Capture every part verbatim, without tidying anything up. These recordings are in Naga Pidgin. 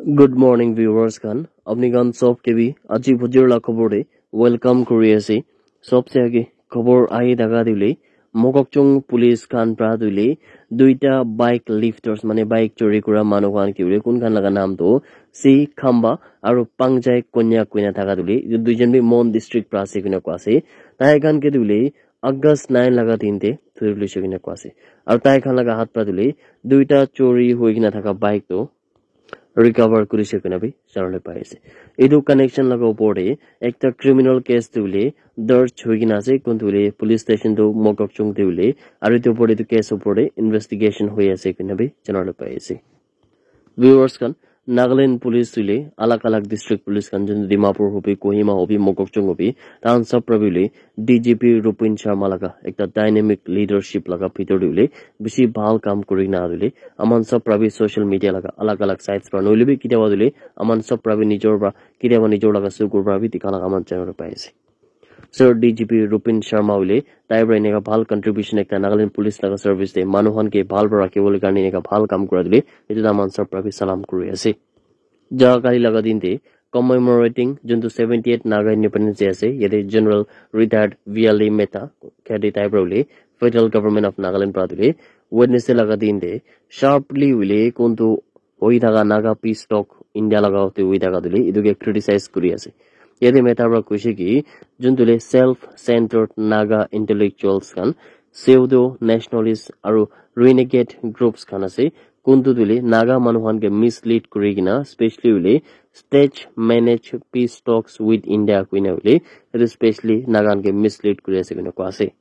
Good morning, viewers khan. Apni khan sob ke bi aji bujur la khobor de welcome kuri ase. Sob se age khobor ahi thaga de hoile, Mokokchung police khan pra de hoile duita bike lifters, mane bike chori kura manu khan ke hoile, kun khan laga naam to C Khamba aru Pangjai Konyak koina thaga de hoile, etu duijon bi Mon district pra ase koina koa ase. Tai khan ke de hoile August nine laga din te thuri loise koina koa ase. Aru tai khan laga hath pra de hoile duita chori hoi kena thaka bike to recover kurise koina bi janabole pai ase. Etu connection laga opor te ekta criminal case tu hoile darj hoi kena ase, kun tu hoile police station tu Mokokchung te hoile, aru etu opor te etu case opor te investigation hoi ase koina bi janabole pai ase. Viewers khan, Nagaland police tu hoile alag alag district police khan, jun Dimapur hobi, Kohima hobi, Mokokchung hobi, tahan sab pra bi hoile D G P Rupin Sharma laga ekta dynamic leadership laga bhitor te hoile bishi bhal kam kuri na hoile, aman sab pra bi social media laga alag alag sites pra nohoile bi kitiaba hoile aman sab pra bi nijor pra, kitiaba nijor laga sukur pra bi dikha laga aman channel te pai ase. Sir D G P Rupin Sharma hoile tai pra eneka bhal contribution ekta Nagaland police laga service te manu khan ke bhal pra rakhi bole karne eneka bhal kam kura tu hoile etu aman sab pra bi salam kuri ase. Ja kali laga din te commemorating juntu seventy-eight Naga Independence Day ase, yate General Retired V L A Mehta, Khedi tai pra hoile Federal Government of Nagaland pra tu hoile Wednesday laga din te sharply hoile kuntu hoi thaka Naga peace talk India laga te hoi thaka tu hoile etu ke criticize kuri ase. Yate Mehta pra koise ki juntu hoile self-centered Naga intellectuals khan, pseudo nationalist aru renegade groups khan ase, kuntu tu hoile Naga manu khan ke mislead kuri kena, specially hoile stage manage peace talks with India koina hoile etu specially Naga khan ke mislead kuri ase koina koa ase.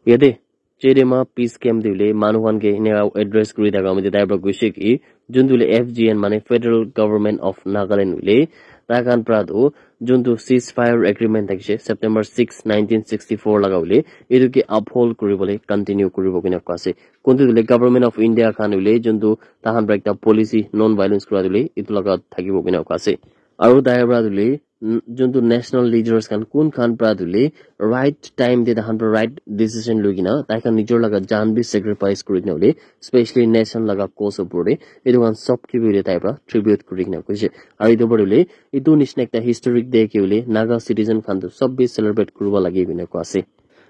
Yate Chedema peace camp te hoile manu khan ke eneka address kuri thaka moi tai pra koise ki juntu hoile F G N, mane Federal Government of Nagaland hoile tai khan pra tu juntu ceasefire agreement thakise September six, nineteen sixty-four laga hoile etu ke uphold kuri bole continue kuri bo koina koa ase. Kuntu tu hoile Government of India khan hoile juntu tahan pra ekta policy non violence kura tu hoile etu laga thaki bo koina koa ase. Aru tai pra tu hoile n-, juntu national leaders khan kun khan pra tu hoile right time te tahan pra right decision loi kena tai khan nijor laga jaan bi sacrifice kuri kena hoile specially nation laga cause opor te etu khan sob ke bi hoile tai pra tribute kuri kena koise. Aru etu opor te hoile etu nishina ekta historic day ke hoile Naga citizen khan tu sob bi celebrate kuribo lage koina koa ase.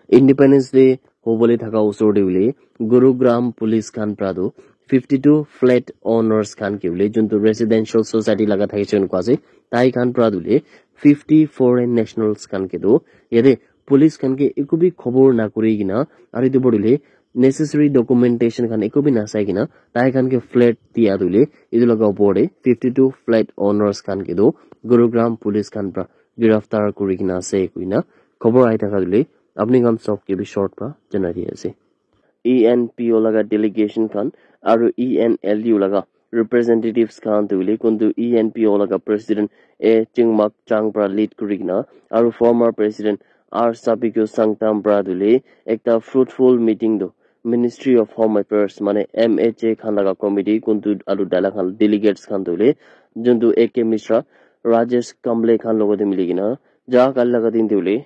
Independence Day hobole thaka osor te hoile Gurugram police khan pra tu fifty-two flat owners khan ke hoile juntu residential society laga thakise koina koa ase, tai khan pra tu hoile fifty foreign nationals khan ke tu yate police khan ke eku bi khobor na kuri kena aru etu opor te hoile necessary documentation khan eku bi na sai kena tai khan ke flat dia tu hoile etu laga opor te fifty-two flat owners khan ke tu Gurugram police khan pra giraftar kuri kena ase koina khobor ahi thaka tu hoile apni khan sob ke bi short pra janai di ase. E N P O laga delegation khan aru E N L U laga representatives khan tu hoile kuntu E N P O laga president A Chingmak Chang pra lead kuri kena aru former president R Sabikyo Sangtam pra tu hoile ekta fruitful meeting tu Ministry of Home Affairs, mane M H A khan laga committee kuntu aru dala khan delegates khan tu hoile juntu A K Mishra, Rajesh Kamble khan logote mili kena ja kali laga din te hoile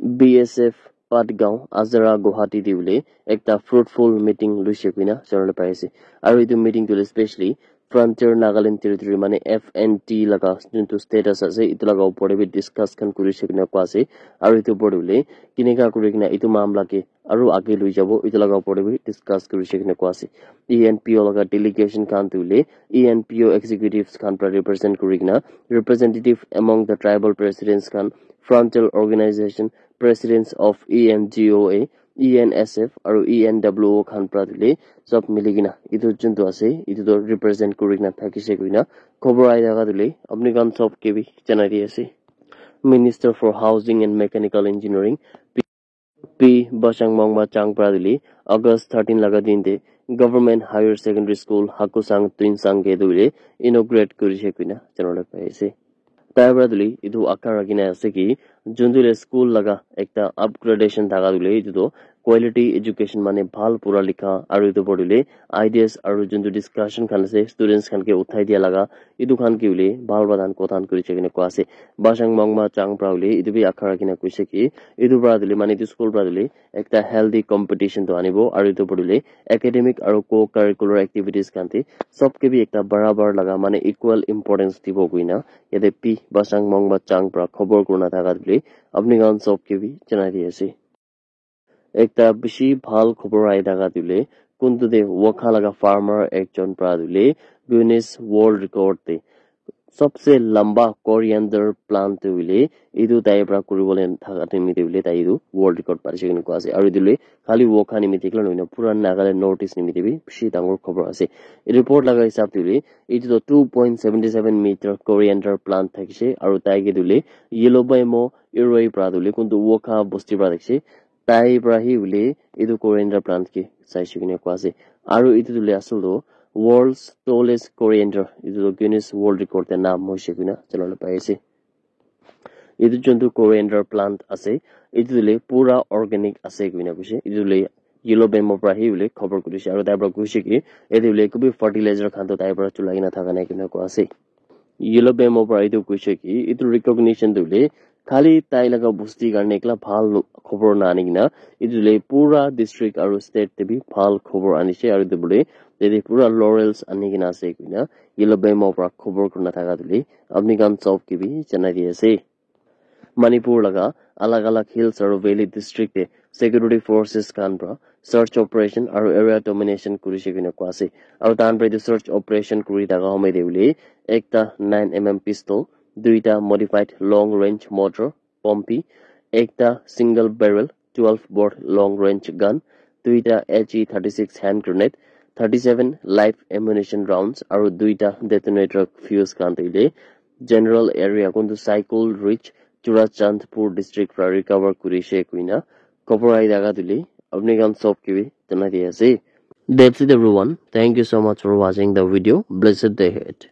B S F Patgaon, Azara, Guwahati te hoile ekta fruitful meeting loise koina janabole pai ase. Aru etu meeting tu hoile specially Frontier Nagaland Territory, mane F N T laga juntu status ase, etu laga opor te bi discuss khan kurise koina koa ase. Aru etu opor te hoile keneka kuri kena etu mamla ke aru age loi jabo, etu laga opor te bi discuss kurise koina koa ase. E N P O laga delegation khan tu hoile E N P O executives khan pra represent kuri kena representative among the tribal presidents khan, frontal organization presidents of E N G O A, E N S F aru E N W O khan pra tu hoile sob mili kena etu juntu ase etu tu represent kuri kena thakise koina khobor ahi thaka tu hoile apni khan sob ke bi janai di ase. Minister for Housing and Mechanical Engineering P Bashang Mangma Chang pra tu hoile August thirteen laga din te Government Higher Secondary School Hakusang Tuinsang ke tu hoile inaugurate kurise koina janabole pai ase. Tai pra tu hoile etu aka rakhi na ase ki juntu hoile school laga ekta upgradation thaka tu hoile etu tu quality education mane bhal pura likha aru etu opor te hoile ideas aru juntu discussion khan ase students khan ke uthai dia laga etu khan ke hoile bhal para tahan kotha khan kuri thaki kena koi ase. Bashang Mongma Chang para hoile etu bi akha rakhi kena koise ki etu para hoile mane etu school para hoile ekta healthy competition tu anibo aru etu opor te hoile academic aru co-curricular activities khan te sob ke bi ekta barabar laga mane equal importance dibo koina yate P Bashang Mongma Chang para khobor kurina thaka hoile apni khan sob ke bi janai di ase. Ekta bishi bhal khobor ahi thaka tu hoile kuntu te Wokha laga farmer ekjon para tu hoile Guinness World Record te sabse lamba coriander plant tu hoile etu tai para kuri bole thaka nimite hoile tai etu world record parise koina koi ase aru etu hoile khali Wokha nimite ekla nohoi na pura Nagaland North East nimite bi bishi dangor khobor ase. Report laga hisab te hoile etu toh two point seventy seven meter coriander plant thakise aru tai ke tu hoile Yellow Bemo Iroi para tu hoile kuntu Wokha bosti para thakise tai para hi hoile etu coriander plant ke saise koina koi ase aru etu tu hoile asol toh world's tallest coriander etu toh Guinness World Record te naam hoise koina janabole pai ase. Etu juntu coriander plant ase etu tu hoile pura organic ase koina koise etu tu hoile Yellow Bemo para hi hoile khobor kurise aru tai para koise ki etu hoile kubi fertilizer khan toh tai para chulai kena thaka nai koina koi ase. Yellow Bemo para etu koise ki etu recognition tu hoile khali tai laga bosti karne ekla bhal khobor na ani kena etu hoile pura district aru state te bi bhal khobor anise aru etu hoile tete pura laurels ani kena ase koina Yellow Bemo para khobor kurina thaka tu hoile apni khan sob ke bi janai di ase. Manipur laga alag alag hills aru valley district te security forces khan para search operation aru area domination kurise koina koi ase aru tahan para etu search operation kuri thaka homoi te hoile ekta nine M M pistol, duita modified long range mortar, Pompi, ekta single barrel twelve bore long range gun, duita A G thirty six hand grenade, thirty seven live ammunition rounds aru duita detonator fuse khan tu hoile general area kuntu Saikul Ridge, Churachandpur district para recover kurise koina khobor ahi thaka tu hoile apni khan sob ke bi janai di ase. That's it everyone. Thank you so much for watching the video. Blessed day ahead.